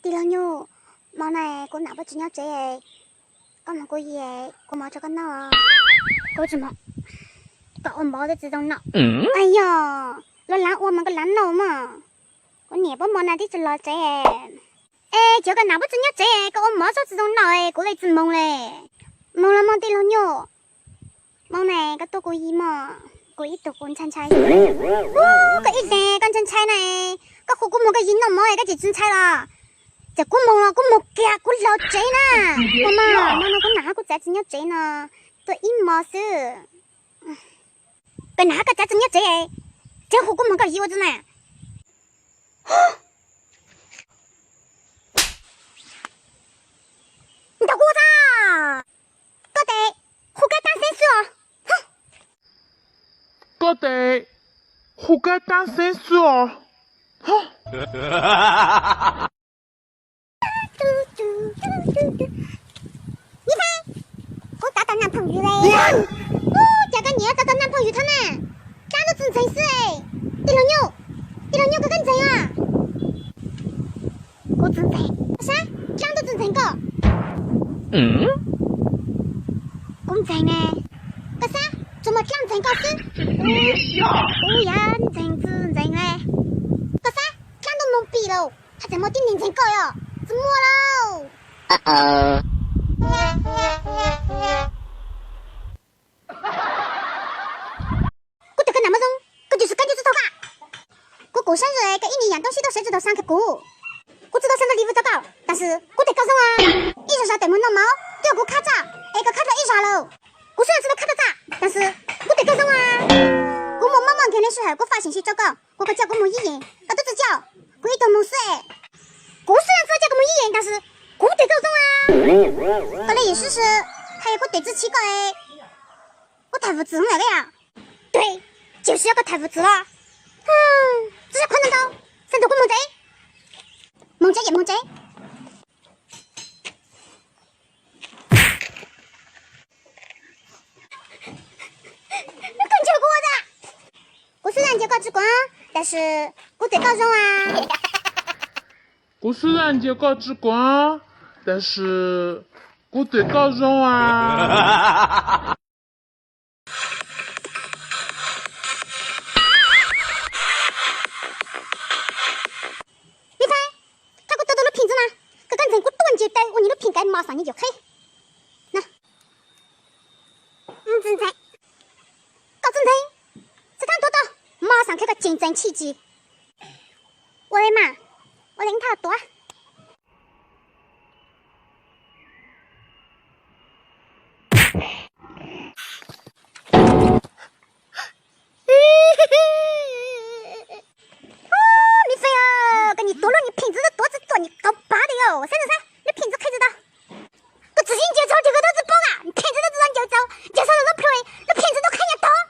Tij laug Nyuj, hmo no kuv nam puab tsis nyob tsev, koj moog kuv yim, kuv mov rau koj noj. Kuv tsis moog, koj ua mov twb tsis zoo noj. Aib yog, luag lav ua mas koj lav noj mog. Kuv niam puab hmo no twb tsis los tsev. Es cov koj nam puab tsis nyob tsev, koj ua mov tsis zoo noj, kuv le tsis moog le. Moog los moog tij laug Nyuj. Hmo no koj tuaj kuv yim mog, kuv ib tug kuv ntshai ntshai. Koj ib leeg koj ntshai ntshai na, koj hu kuv moog koj yim noj mov koj tsis ntshai los? Ces kuv moog los kuv moog kiag kuv los tsev na. Ua mog, hmo no kuv nam hab kuv txiv tsis nyob tsev no, tuaj ib hmo xwb. Koj nam hab koj txiv tsis nyob tsev, tseem hu kuv moog koj yim ua tsi na? Ntaus kuv ua tsi? Koj tes hu kab taab xeeb xwb os. Koj tes hu kab taab xeeb xwb os. Kuv txav tau nam phooj ywg le. Ub, cas koj niam txav tau nam phooj ywg thiab na? Dlaab ntub tsi ntxeev xwb. Tij laug Nyuj, tij laug Nyuj koj twb ntxeev os. Kuv tsi ntxeev. Koj saib, dlaab ntub tsi ntxeev koj. Kuv ntxeev ne. Koj saib, tsuas muaj dlaab ntxeev koj xwb. Kuv yog ntxeev tsi ntxeev ne. Koj saib, dlaab ntub moog pim lawm, haj tseem muaj tib neeg ntxeev koj os. Tsi muaj lauj. Kuv tes koj nam muaj zoo, koj tsis kab ncu tsi taug koj. Kuv kuv saib zoo koj ib niag yaam tub sib tub sev tsi tau saib kag kuv. Kuv tsi tau saib zoo li vwm tau koj, tab sis kuv tes koj zoo a. Ib zag zag tes moog noj mov twb yog kuv khab tso, es koj khab dlua ib zag lawm. Kuv sib tsi tau khab tso, tab sis kuv tes koj zoo a. Kuv muaj mob muaj nkeeg le sij hawm kuv faam seem sib rau koj, kuv koj coj kuv moog yib yeem koj tub tsi coj, kuv ib tug moog xwb. Kuv sib tsi tau coj kuv moog yib yeem, tab sis kuv tes koj zoo a. Koj le yeem sib sib, haj yog kuv tes tsi tsi koj. Kuv tham vwm txwv lawm a. Dui, tsis yog koj tham vwm txwv los? Tsi yog qhov ntau ntau, sab ntug kuv moog tsev. Moog tsev ces moog tsev. Koj ntsia kuv ua tsi? Kuv sib zaj ntsia koj tsi kuav, tab sis kuv tes koj zoo a. Kuv sib zaj ntsia koj tsi kuav, tab sis kuv tes koj zoo a. Me Fai, thaum kuv tuav tau lub phim ntxwv na, koj kab ntxeev kuv tuaj ntsia tau ua nws lub phim kav mos xas nyiaj yuam qheb. Ntxeev, koj txawj ntxeev, txawj thaab tuav tau, mos xas nyiaj koj tseem ntxeev tshij tsis. Ua le mas, ua le thaj tuav. Me Fai, koj niag tuav lub niag phim ntxwv tuav txawj tuav niag qauv pav tiag yom, saib ntxwv saib, lub phim ntxwv qheb txawj tau. Koj tsis sib ntsia txog ces koj twb tsis paub a, phim ntxwv twb tsis tau ncaws txaus, ncaws txog lub plhu, lub phim ntxwv twb qheb nyiaj tag.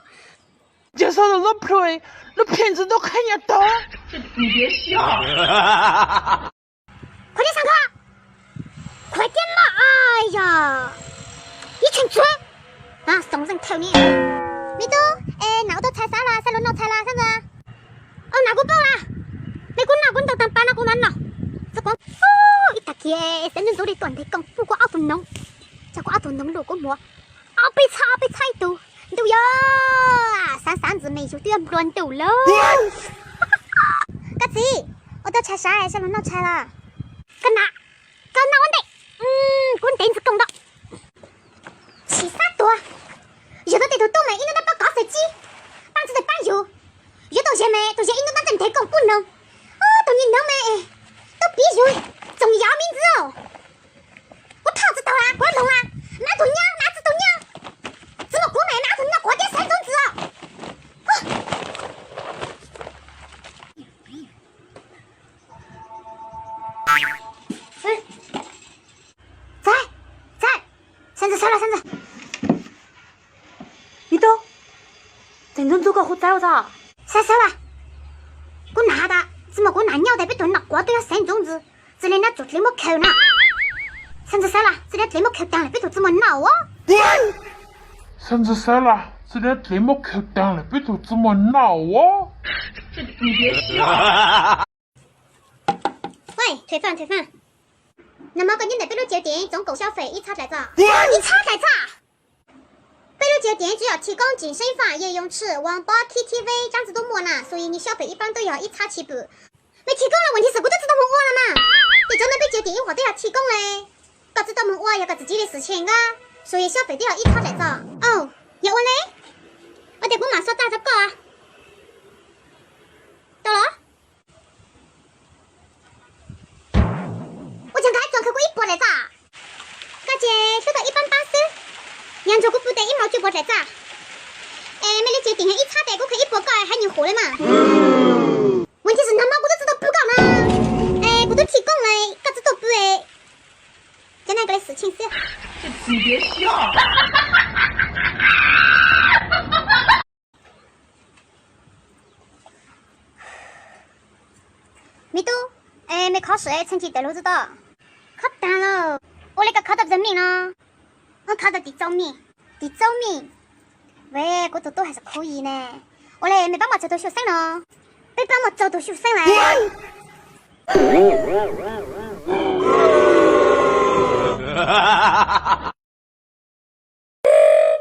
Ncaws txog lub plhu, lub phim ntxwv twb qheb nyiaj tag. Qhuav tias xav kho, qhuav tias mog, yog ib tshee tsuag, xoom zeeg thawm ni. Me tub, es nam ua tau txhais xav los, xav lug noj txhais los xav ntxwv? Au, nam kuv paub lawm, me kuv noj kuv ntaus taag pas no kuv mam noj. Txug kuv ib tag kis xeev ntxwv ntxuv li tuaj ntev koom puj kuv ob tug noov, coj kuv ob tug noov lug kuv muab ob peb txhob ob peb txhob ib tug ntuj yog, xav xav ntxwv me yug twb yuav nplua ntuj lawm. Koj txiv, ua tau txhais xav, xav lug noj txhais los? Koj nam, koj noj ua ntej, kuv ntev ntxwv koom ntau. Tsis xav tuag, yog tau tej tug tub mas ib hnub noj pob kov xwm tsi, paab tsi tau paab yug, yuav tau zes mas tau zes ib hnub noj tej ntev koom puj noog, tau nyiaj noog mas tau piv yug txoom yov me ntxwv. Kuv thoj tsi tau la, kuv loog la, nab tug nyab, nab tsi tau nyab, tsi muaj kuv mas nab tug nyab quav tiab xeev ntxwv ntxwv. Txaib, txaib, xav ntxwv xav los xav ntxwv. Me tub, xeev ntxwv ntxwv koj hu txaib ua txog. Xav xav los, kuv nam has tas tsi muaj kuv nam nyab tas peb tug noj quav twb yog xeev ntxwv ntxwv, txij li nab tsuas dlev muab khaws na. Xav ntxwv xav los, txij li dlev muab khaws taag lawm peb tug tsi muaj noj ua. Xav ntxwv xav los, txij li dlev muab khaws taag lawm peb tug tsi muaj noj ua. Ej, Thaiv Faaj, Thaiv Faaj, Nag hmo koj nyob ntawm peb lub cawv tiam txoov kaum xyoo fem ib txhab dlaim txaj. Ib txhab dlaim txaj. Peb lub cawv tiam tsuas yog thi koob tsim seeb faj yej yoo tshwj uas pob khib khib veb tsaab txhua tub muaj na, xus yis nws xyov fem ib paab tub yog ib txhab tshis pwm. Mej thi koob los ua ntej xwb kuv twb tsi tau moog ua los mas. Tej cov ntawd peb cawv tiam ib qhov twb yog thi koob le. Koj tsi tau moog ua yog koj tsi txwv le xwm tshee nkaab, xus yis xyov fem twb yog ib txhab dlaim txaj. Yog ua le, ua tes kuv mam xua tag rua koj. Tau los? Ua cas koj hab tso khaws kuv ib puas dlaim txaj? Koj ces hlub koj ib paab paab xwb. Yog ntsuag kuv pw tes ib hmo cuaj puas dlaim txaj. Es mej le cawv tiam yog ib txhab tes kuv khaws ib puas koj hab nyuag huv le mas. Ua ntej xwb nag hmo kuv twb tsi tau pw koj na. Es kuv twb thi koob le koj tsi tau pw. Cov neeg koj le xwm tshee xwb. Me tub, mej khov sim txheej tsis tawm lug txug tod. Khov taag lawm. Ua le koj khov tau pes tsawg mij no? Khov tau tim txauj mij. Tim txauj mij? Kuv tug tub has xav khuv yig ne. Ua le mej paab muaj tsaug tug xyuam xeeb no? Peb paab muaj tsaug tug xyuam xeeb lawm.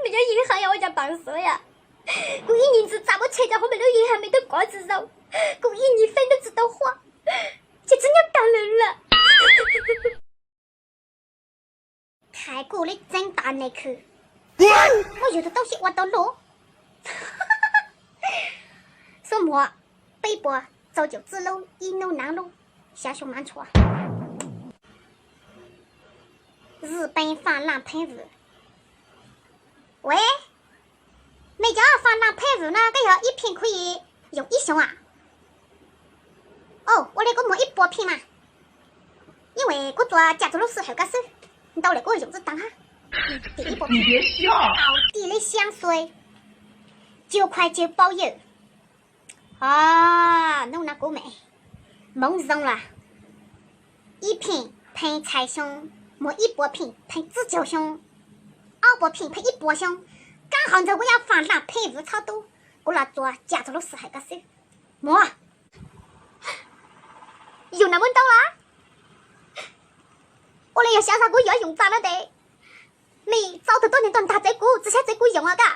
Mej cov yij hab yog ua cas pav xwb yom? Kuv ib nyuag ntxhw txaj muab tshem rua huv mej lub yij hab mej tub kov tsi zoo. Kuv ib nyuag feeb tub tsi tau huam, ces tsi nyob taag lawm lawm. Thaiv kuj le txeeb tas ne khw. Muab yug tug tub sib ua tau lug. Xub muag peb puas txaus caum txwb lub ib nub naav lub xya xyoo maav ntshua. Zwj peeb faaj laaj pheej vwm. Ua, mej cov faaj laaj pheej vwm no koj yog ib pheej khuv yig yoom ib xyoo a? Ua le kuv muag ib puas pheej mas. Ib kuv tsuas caj txug lub sij hawm koj xwb, ntau lawm kuv yoom txwj taag hab. Tim ib puas pheej, tim le xyaa xuab, cua khuaj cua paub yawm. Hnub no kuv me moov zoo lawm. Ib pheej pheej txhais xyoo, muag ib puas pheej pheej tsib caug xyoo, ob puas pheej pheej ib puas xyoo, kaab qhov ntxawg kuv yuav faaj laaj pheej vwm txhob tub, kuv los tsuas caj txug lub sij hawm koj xwb. Muag, yug nam muab ntau lawm. Ua le yog xyov txog kuv yuav yoom txaj no tes, mej txaus tug tuab neeg tuaj ntaag txawv kuv, tsi saib txawv kuv yoom os koj.